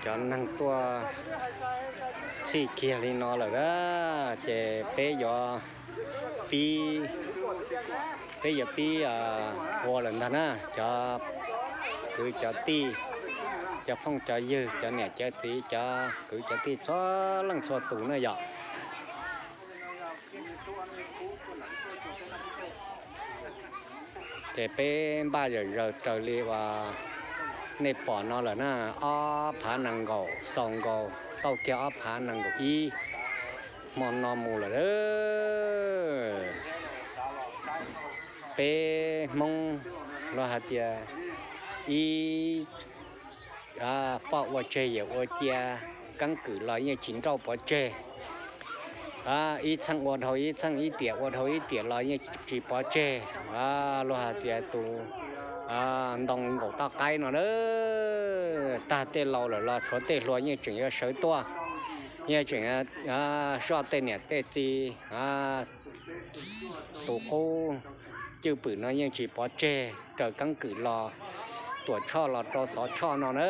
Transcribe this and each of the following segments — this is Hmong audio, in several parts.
Cov neeg tuaj txhij kiag li no lawm na, ces peb yuav pib, peb yuav pib ua lawm ntag na. Cov kwv cov tij, cov phooj cov ywg, cov niam cov txiv, cov kwv cov tij txhua leej txhua tus na yom. Ces peb npaj yam zaws raws li uas nej pom no lawm na, ob phav nees nkaum xaus nkaus, tau kiag ob phav nees nkaum ib hmo no mus lawm. Peb Hmoob luag hais tias ib poj ua tseg yawm ua cia, keeb kwm los yeej tsis nrauj pov tseg. Ib txheej ua dhau ib txheej, ib tiam ua dhau ib tiam los yeej tsis pov tseg. Luag hais tias tus ntoo nkaum toj qaib no na, tag tej laus lawm los tshuav tej hluas yeej tseem yuav sawv tuaj, yeej tseem soj tej niam tej txiv. Tus qub cwj pwm no yeej tsis pov tseg, raws keeb kwm los Tuam Tshoj los rau Xov Tshoj no na.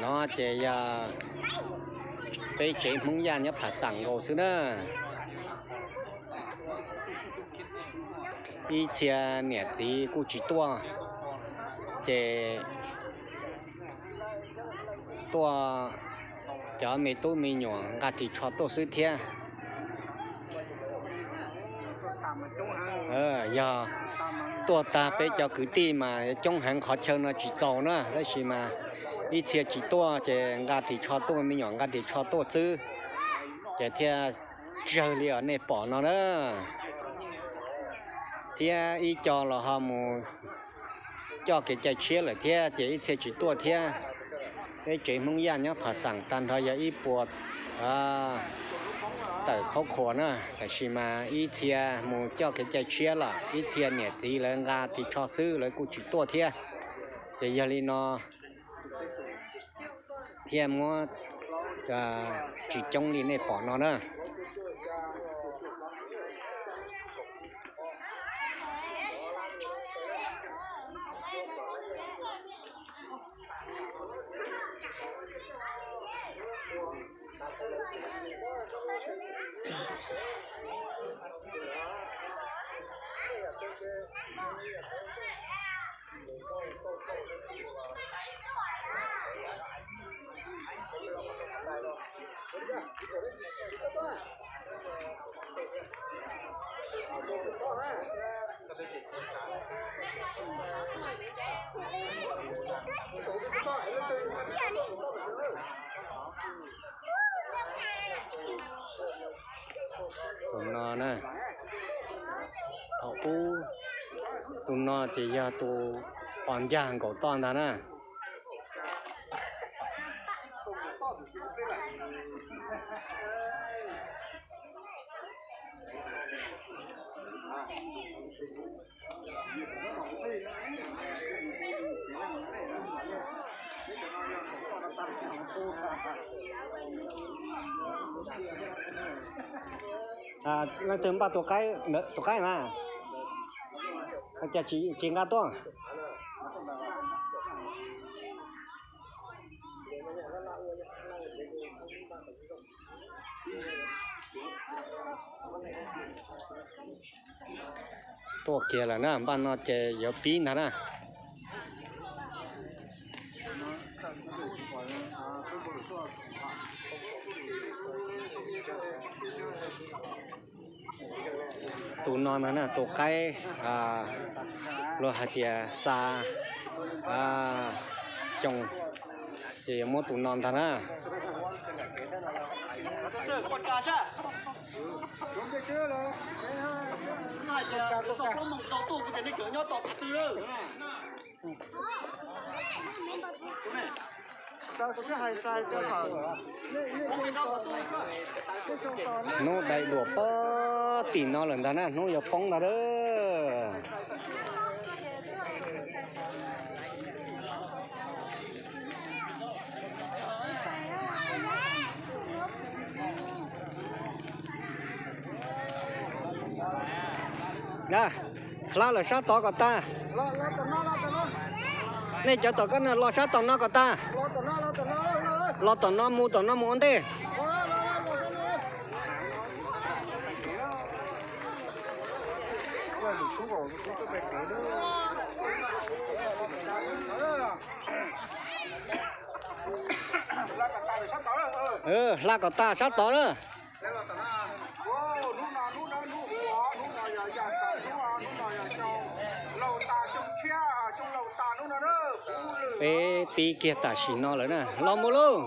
No ces yog peb tsev Hmoob Yaj nyob Phav Xaam nkaus xwb na. Ib txhia niam txiv kuj tsis tuaj, ces tuaj cov me tub me nyuam nqa ris tsho tuaj xwb thiab. Yog tuaj tag peb cov kwv tij mas coob heev, qhov chaw no tsis txaus na, tab sis mas ib txhia tsis tuaj ces nqa ris tsho tuaj, me nyuam nqa ris tsho tuaj xwb, ces thiaj tsawg li os nej pom no na. Thiab ib co los ho mus coj kev cai tshiab lawm thiab ces ib txhia tsis tuaj thiab. Peb tsev Hmoob Yaj nyob Phav Xaam tag nrho yog ib puas tawm qhov qhuas na, tab sis mas ib txhia mus coj kev cai tshiab lawm, ib txhia niam txiv lawv nqa ris tsho xwb lawv kuj tsis tuaj thiab. Ces yog li no thiaj muab tsis coob li nej pom no na. Tus no na, thaum ub, tus no ces yog tus pos ncag nkaum toj ntag na. Leej twg npaj tus qaib, tus qaib na, cas tsis nqa tuaj? Tuaj kiag lawm na, npaj no ces yuav pib ntag na. Tus no ntag na, tus qaib, luag hais tias xa xyoo, ces yuav muab tus no ntag na. Hnub dai duam pog tim no lawm ntag na, hnub yuav poob ntag lawm. A, hla lawm sab tod kom tag. Nej cov tom koj no los sab tom no kom tag. Los tom no mus, tom no mus ua ntej. Hla kom tag sab tod na. Peb pib kiag tam sim no lawm na, los mus lauj.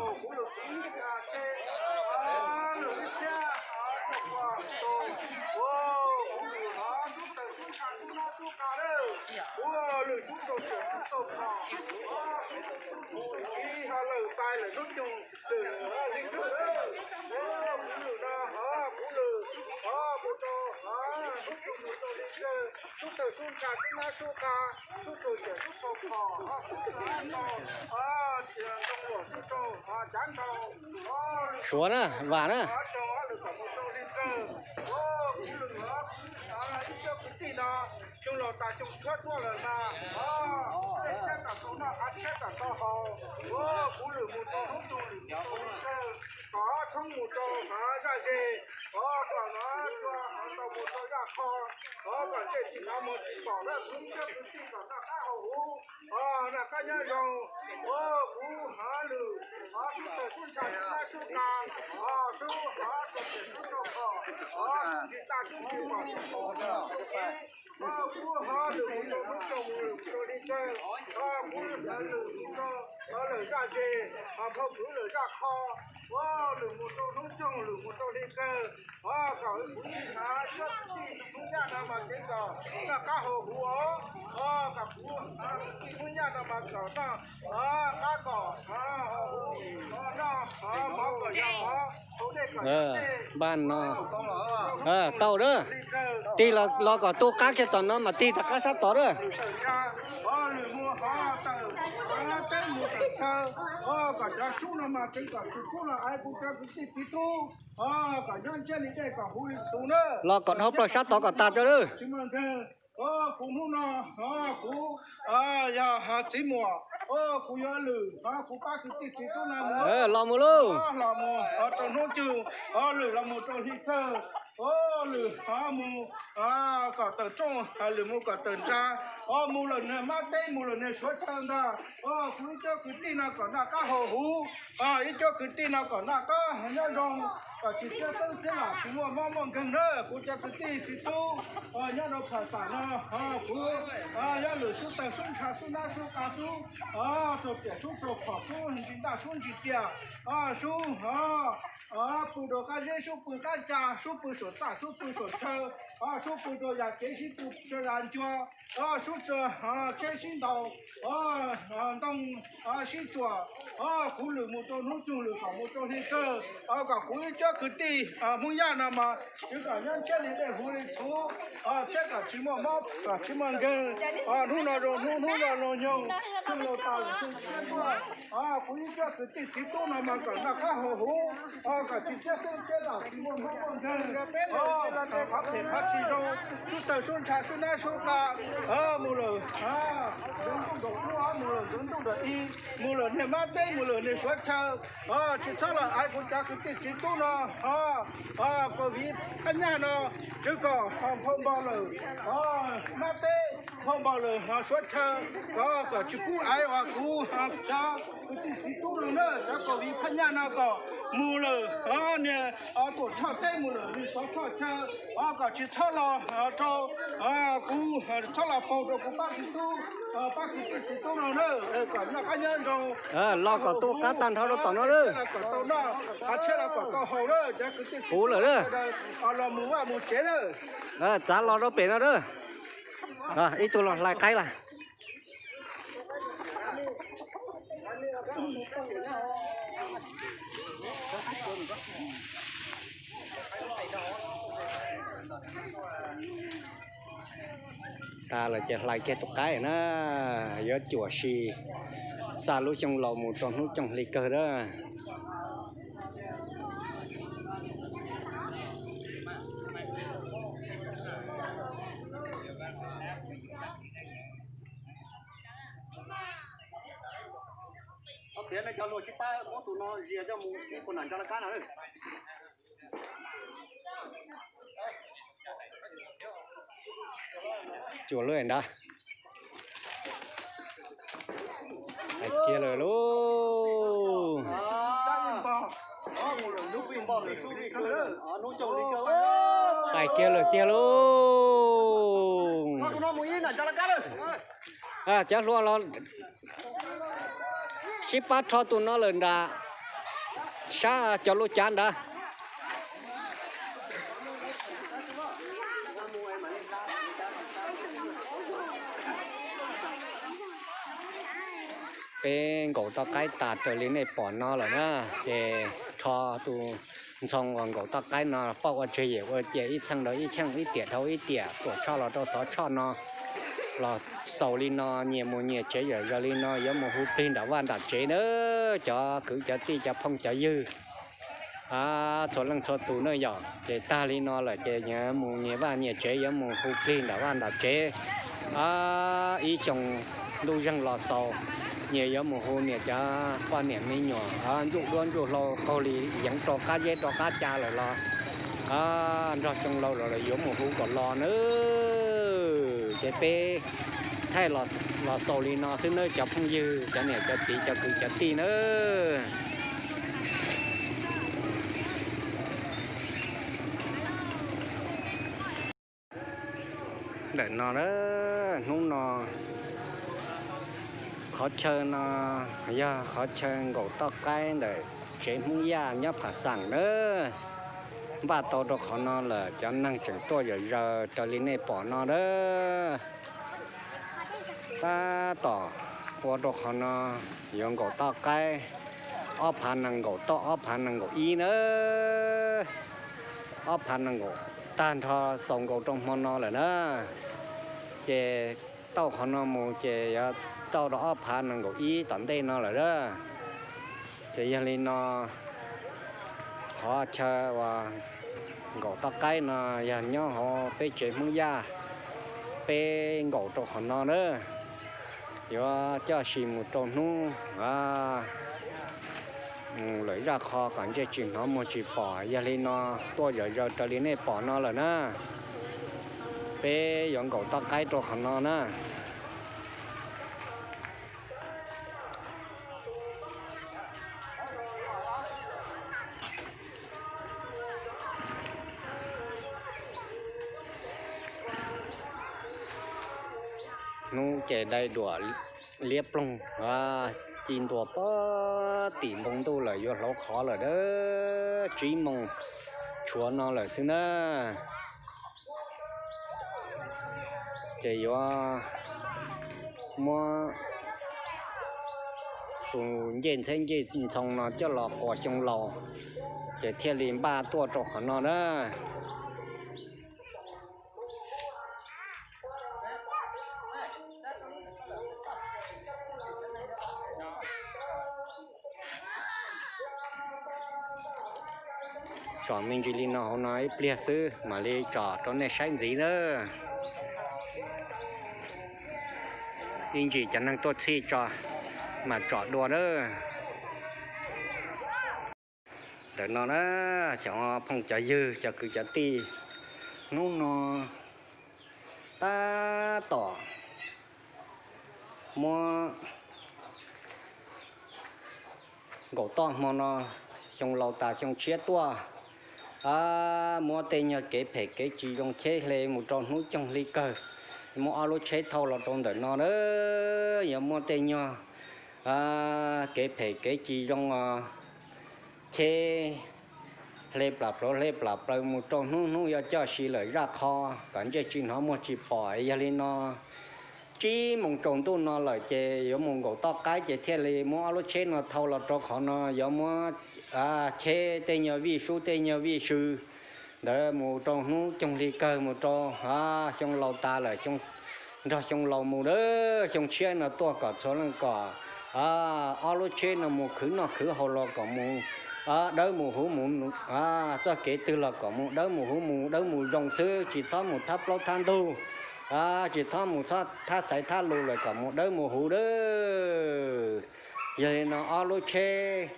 Suav na, Vam na. Npaj no tau lawm. Tig los kom tu qab kiag tom no mas tig rov qab sab tod lawm. Los kom dhau plaws sab tod kom tag tso lawm. Kuv hnub no, kuv yog Txiv Muas, kuv yog Lwm, kuv pab kwv tij txiv tub na mus, los mus lauj, los mus rau hnub cug, Lwm los mus rau hli kawg, Lwm mus kom tawm rooj, Lwm mus kom tawm ntsa, mus lawm niag mab teb, mus lawm niag suav chaw ntag, kuv ib cuab kwv tij no kom noj qab haus huv, ib cuab kwv tij no kom noj qab nyob zoo, kom tsis txhiab xeeb txhiab lam tsis muaj mob muaj nkeeg na, kuv cov kwv tij txiv tub nyob rau pham xam no, kuv yog Lwm sub tawg sub ntsha sub nab sub qa sub, rau tiam sub rau phom sub ntsis ntaj sub ntsis cia, sub pw rau qab zeb sub pw qab ca sub pw saum txaj sub pw saum chaw, sub pw rau yam kev sib pw rau yam ncua, sub tsheb sib ntaus ntoo sib tsuam, kuv Lwm mus rau hnub cug Lwm kom mus rau hli kawg, kom kuv ib cuab kwv tij Hmoob Yaj no mas tsis kom nyob ntsiab li dej huv li txhuv, thiab kom tsis muaj mob kom tsis muaj nkeeg, hnub no zoo hnub, hnub no zoo nyoog, xyoo laus tas lawm xyoo tshiab tuaj, kuv ib cuab kwv tij txiv tub no mas kom noj qab haus huv, kom tsis txhiab xeeb txhiab lam tsis muaj mob muaj nkeeg, qhov phem qhov tsis zoo, sub tawg sub ntsha sub nab sub qa, mus lawm ntxoov ntuj nraum ub, mus lawm ntxoov ntuj nraum ib, mus lawm niag mab teb, mus lawm niag suav chaw, tsis txhob los aiv kuv cov kwv tij txiv tub no, COVID phab nyaj no, tsis kom nphau npog lawm mab teb, nphau npog lawm suav chaw, kom tsis pub aiv os kuv cov kwv tij txiv tub no na, cov COVID phab nyaj no kom mus lawm niag tuam tshoj teb, mus lawm niag xov tshoj chaw, kom tsis txhob los rau kuv, txhob los paug rau kuv pab txiv tub, pab kwv tij txiv tub no na, kom noj qab nyob zoo. Los kom tu qab tag nrho rau tom no lawm. Kom tau noj, qhov tshiab los kom tau haus na, cov kwv tij txiv tub sawv daws los mus vaj mus tsev na. Txav los rau pem no a. Ib tug los hlais qaib lawm. Tas lawm ces hlais kiag tus qaib na, yuav cuam sis xa lub xyoo laus mus rau hnub cooj hli kawg na. Cov hluas sib pab muab tus no zias coj mus ua nram ntsa laj kab no. Cuag lub ntawd. Hais kiag lawm lauj. Hais kiag lawm tiag lauj. Cov hluas los sib pab rho tus no lawm nram sab cov lub cav ntawd. Peb nkaum toj qaib tas raws li nej pom no lawm na, ces rho tus ntxhoo uas nkaum toj qaib no pauj ua tseg yem ua cia ib txheej dhau ib txheej, ib tiam dhau ib tiam, tuam tshoj los rau xov tshoj no los xaus li no, nyias mus nyias tsev zom zaws li no, yuav mus hu plig nram vaj nram tsev na. Cov kwv cov tij cov phooj cov ywg, txhua leej txhua tus na yom, ces tag li no lawm ces nyias mus nyias vaj nyias tsev, yuav mus hu plig nram vaj nram tsev. Ib xyoo ntuj zeeg los xaus, nyias yuav mus hu niam cov poj niam me nyuam, ncuj duab ncuj hlauv qaug li yeev rau qab zeb rau qab ca lawm los nrog xyoo laus lawm yuav mus hu kom los nawb. Ces peb thaij los xaus li no xwb nawb cov phooj ywg, cov niam cov txiv cov kwv cov tij nawb. Ntawm no, hnub no qhov chaw no yog qhov chaw nkaum toj qaib ntawm tsev Hmoob Yaj nyob Pham Xaam nawb. Npaj tau rau qhov no lawm, cov neeg tseem tuaj zom zaws raws li nej pom no nawb. Tab tom ua rau qhov no yuav nkaum toj qaib, ob phav nees nkaum toj ob phav nees nkaum ib nawb. Ob phav nees nkaum tag nrho xaus nkaus rau hmo no lawm na. Ces tauj qhov no mus ces yuav tauj rau ob phav nees nkaum ib tom ntej no lawm na. Ces yog li no, qhov chaw uas nkaum toj qaib no yog nyob hauv peb tsev Hmoob Yaj, peb nkaum rau qhov no na. Yuav coj sis mus rau hnub lawm zaj qho kom ntsej tsis hnov muag tsis pom. Yog li no tuaj zom zaws raws li nej pom no lawm na. Peb yuav nkaum toj qaib rau qhov no na. Hnub ces dai duam liab ploog, ci ntua puag tim npoo ntuj lawm, yuav hlauv qhov lawm dab, tsib moos tshuav no lawm xwb na. Ces yuav muab tus ncej ntxheb ncej ntxhoo no coj los quas xyoo laus, ces thiaj li npaj tuaj rau qhov no na. Tsom me ntsis li no hauv no ib pliag xwb mam li tsom rau nej saib ntxiv na. Ib ntsis cov neeg tuaj txhij tso mam tsom dua na. Ntawm no na, cov phooj cov ywg cov kwv cov tij, hnub no tab tom muab nkaum toj hmo no, xyoo laus tas xyoo tshiab tuaj, muab tej nyuag kev phem kev tsis zoo cheb hle mus rau hnub coog hli kawg, muab ob lub tsheb thauj los rau ntawm no na. Yuav muab tej nyuag kev phem kev tsis zoo cheb hle plam plhuav hle plam plaws mus rau hnub hnub yuav coj sis lawm zaj qho kom ntsej tsis hnov muag tsis pom. Yog li no tsib moos tsaus ntuj no lawm ces yuav mus nkaum toj qaib ces thiaj li muab ob lub tsheb no thauj los rau qhov no, yuav muab cheb tej nyuag vij sub tej nyuag vij sw ntawd mus rau hnub coog hli kawg mus rau xyoo laus tas lawm, nrog xyoo laus mus dab, xyoo tshiab no tuaj kom txhua leej kom ob lub tsheb no mus khwv noj khwv haus los kom mus dawb mus huv, mus txoj kev twg los kom mus dawb mus huv mus dawb mus zoo xwb, tsis txhob mus thab plaub thab ntug, tsis txhob mus thab xaiv thab lus lawm kom mus dawb mus huv dab. Yog li no ob lub tsheb,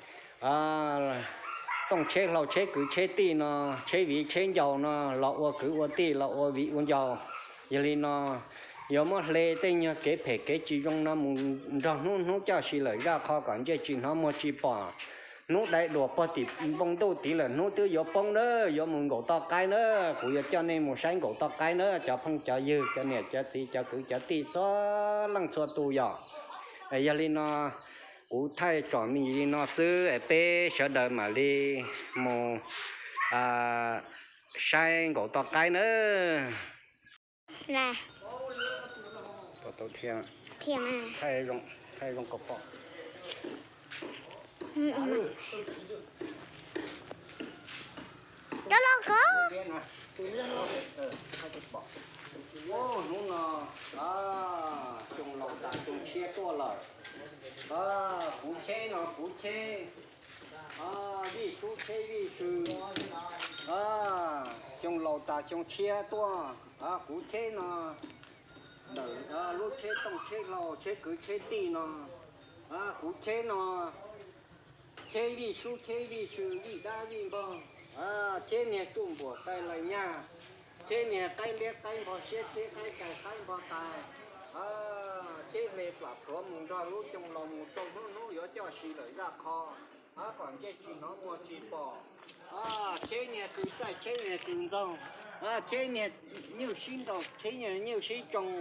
tooj tsheb hlau tsheb kwv tsheb tij no, tsheb viv tsheb ncaus no los ua kwv ua tij los ua viv ua ncaus. Yog li no yuav muab hle tej nyuag kev phem kev tsis zoo no mus nrog hnub hnub coj si lawm zaj qho kom ntsej tsis hnov muag tsis pom. Hnub dai duas pog tim npoo ntuj tid lawm, hnub twb yuav poob na, yuav mus nkaum toj qaib na. Kuv yuav coj nej mus saib nkaum toj qaib na, cov phooj cov ywg, cov niam cov txiv, cov kwv cov tij txhua leej txhua tus yom. Yog li no kuv thaij tsom me ntsis li no xwb, peb sawv daws mam li mus saib nkaum toj qaib nawb. Cov los ko. Hnub no xyoo laus tas xyoo tshiab tuaj lawm. Kuv tsheb no kuv tsheb, vij sub tsheb vij sw. Xyoo laus tas xyoo tshiab tuaj, kuv tsheb no ntawm lub tsheb tooj tsheb hlau tsheb kwv tsheb tij no, kuv tsheb no tsheb vij sub tsheb vij sw vij dab vij npog, tsheb niag tsuj npuam taw laws nyag, tsheb niag qaib liab qaib npog siab tsheb qaib tais qaib npog tais, tsheb hle plam plhuav mus nrog lub xyoo laus mus rau hnub hnub yuav coj si lawm zaj qho, kom ntsej tsis hnov muag tsis pom. Tsheb niag kws txaij tsheb niag kws ntxaug, tsheb niag nyuj sib nraus tsheb niag nyuj sib tsoo,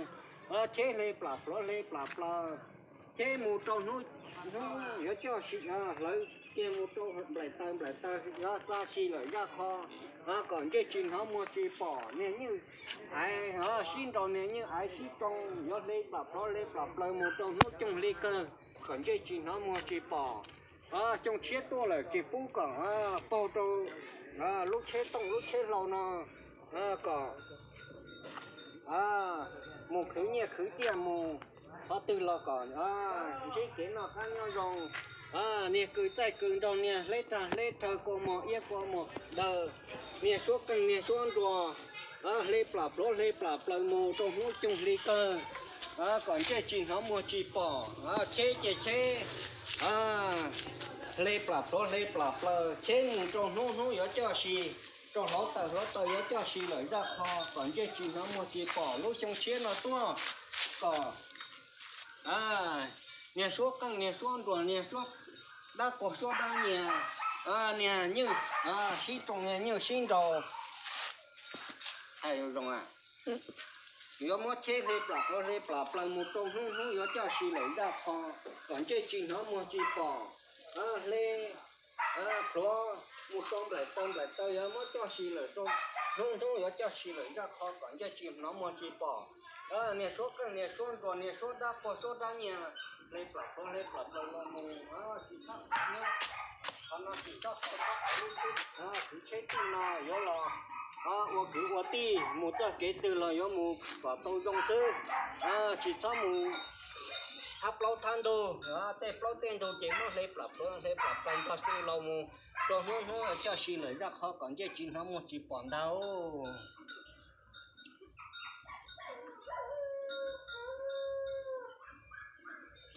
tsheb hle plam plhuav hle plam plaws, tsheb mus rau hnub hnub yuav coj si, hlawv kiag mus rau nplaim taw nplaim taw yuav xa si lawm zaj qho, kom ntsej tsis hnov muag tsis pom. Niag nyuj aiv sib nraus niag nyuj aiv sib tsoo yuav hle plam plhuav hle plam plaws mus rau hnub coog hli kawg kom ntsej tsis hnov muag tsis pom. Xyoo tshiab tuaj lawm tsis pub kom paug rau lub tsheb tooj lub tsheb hlau no, kom mus khwv nyiaj khwv txiaj mus qhov twg los kom ntsib kev noj qab nyob zoo. Niag kws txaij kws nraug niag hleb rag hleb rhawv kua muag iab kua muag dawg, niag suab qeej niag suab nruas, hle plam plhuav hle plam plaws mus rau hnub coog hli kawg, kom ntsej tsis hnov muag tsis pom. Tsheb ces tsheb hle plam plhuav hle plam plaws, tsheb mus rau hnub hnub yuav coj si, rau hluav taws hluav taws yuav coj si lawm zaj qho kom ntsej tsis hnov muag tsis pom. Lub xyoo tshiab no tuaj kom niag suab qeej niag suab nruas niag suab dab quag suab dab nyias, niag nyuj sib tsoo niag nyuj sib nraus. Hais zoo zoo, yuav muab tsheb hle plam plhuav hle plam plaws mus rau hnub hnub yuav coj si lawm zaj qho kom ntsej tsis hnov muag tsis pom. Hle plhuav mus rau nplaim taw nplaim taw yuav muab coj si lawm rau hnub hnub yuav coj si lawm zaj qho kom ntsej tsis hnov muag tsis pom. Niag suab qeej niag suab nruas niag suab dab quag suab dab nyias, hle plam plhuav hle plam plaws los mus. Tsis txhob nyob qhov no, tsis txhob qhov no, lub tub kwv tsheb tij no yuav los ua kwv ua tij mus txoj kev twg los yuav mus kom tau zoo xwb. Tsis txhob mus thab plaub thab ntug, tej plaub tej ntug ces muab hle plam plhuav hle plam plaws nrog xyoo laus mus rau hnub hnub coj si lawm zaj qho kom ntsej tsis hnov muag tsis pom ntag.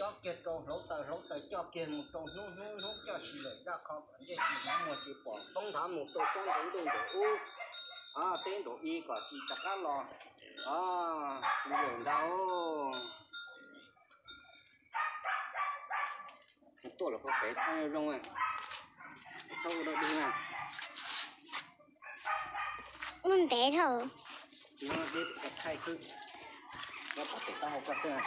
Cob kiag rau hluav taws hluav taws coj kiag mus rau hnub hnub hnub coj si lawm zaj qho kom ntsej tsis hnov muag tsis pom, poob nthav mus rau tsob ntawm ntuj ntawm ub, teb nraum i kom tsis rov qab los lawm ntag. Tuaj los pem thaj zoo, txhob ua dog dig na. Ua ntev dhau. Nyob deb pem ko thaij xwb, nyob pem taub hau ko xwb,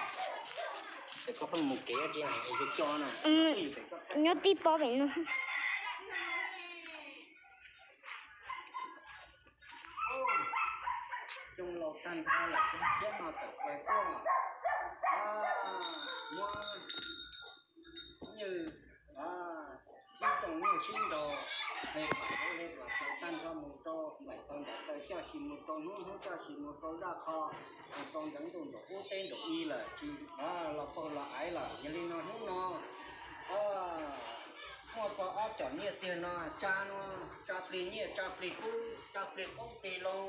ces koj pheej mus kev ces yus coj na. Nyob tib pob pem no. Xyoo laus tag nrho lawm, xyoo tshiab no tawm plaws tuaj, muab nyuj sib tsoo nyuj sib nraus, hle plam plhuav hle plam plaws tag nrho mus rau nplaim taw nplaim taw coj si mus rau hnub hnub coj si mus rau zaj qho, mus rau ntawm ntuj nraum ub teb nraum i lawm, tsis los paug los aiv lawm. Yog li no hnub no muaj tau ob com nyiaj tiag no, tsa no, tsa plig nyiaj tsa plig kub, tsa plig qoob plig loo,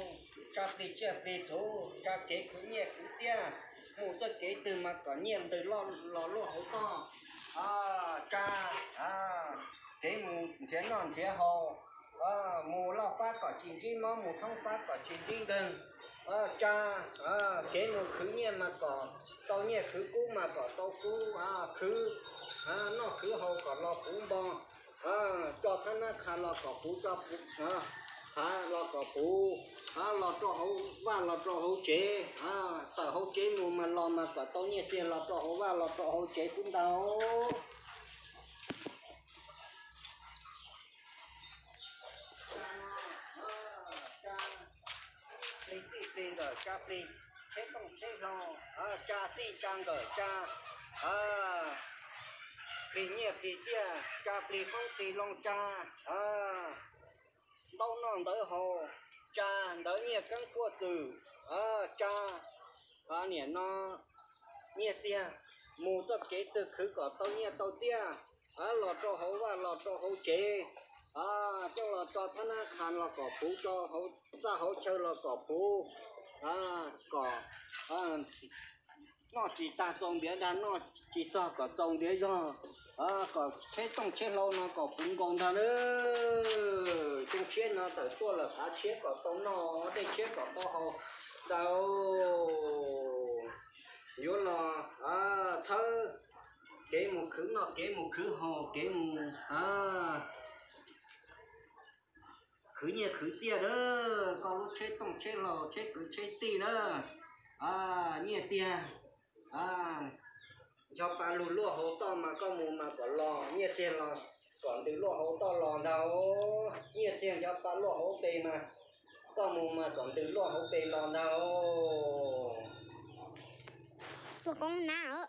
tsa plig tsiaj plig txhu, tsa kev khwv nyiaj khwv txiaj, mus txoj kev twg mas kom nyiaj ntws los luaj hauv toj. Tsa, kev mus nrhiav noj nrhiav haus, mus loj fab kom tsis ntsib mob, mus thoob fab kom tsis ntsib nkeeg. Tsa, kev mus khwv nyiaj mas kom tau nyiaj, khwv kub mas kom tau kub, khwv noj khwv haus kom los puv npo, tso thab nab qha los kom puv, tso hav los kom puv, los rau hauv vaj los rau hauv tsev, tawm hauv tsev mus mas los mas kom tau nyiaj txiag los rau hauv vaj los rau hauv tsev xwb ntag. Plig txij plig nkawm tsa plig, tsheb tooj tsheb hlau tsa, txij tsa nkawm tsa, plig nyiaj plig txiaj tsa, plig qoob plig loo tsa, ntaub noj ntawv haus tsa, ntawv nyiaj keeb puaj txwm tsa. Niam no nyiaj txiag mus txoj kev twg khwv kom tau nyiaj tau txiaj, los rau hauv vaj los rau hauv tsev, coj los tso thab nab qha los kom puv, tso hauv txaj hauv chaw los kom puv, kom noj tsis tag txaus ntiav dag, noj tsis txog kom txaus ntiav zog, kom tsheb tooj tsheb hlau no kom puv nkaus ntag na. Xyoo tshiab no tawm tuaj lawm, hav tshiab kom tau noj, dej tshiab kom tau haus ntag. Yuav los txhawb kev mus khwv noj, kev mus khwv haus, kev mus khwv nyiaj khwv txiaj na. Koj lub tsheb tooj tsheb hlau, tsheb kwv tsheb tij na, nyiaj txiag ncho pa lug luaj hauv toj mas koj mus mas kom los, nyiaj txiag los kom ntws luaj hauv toj los ntag. Nyiaj txiag ncho pa luaj hauv pes mas koj mus mas kom ntws luaj hauv pes los ntag. Tuaj koob nab.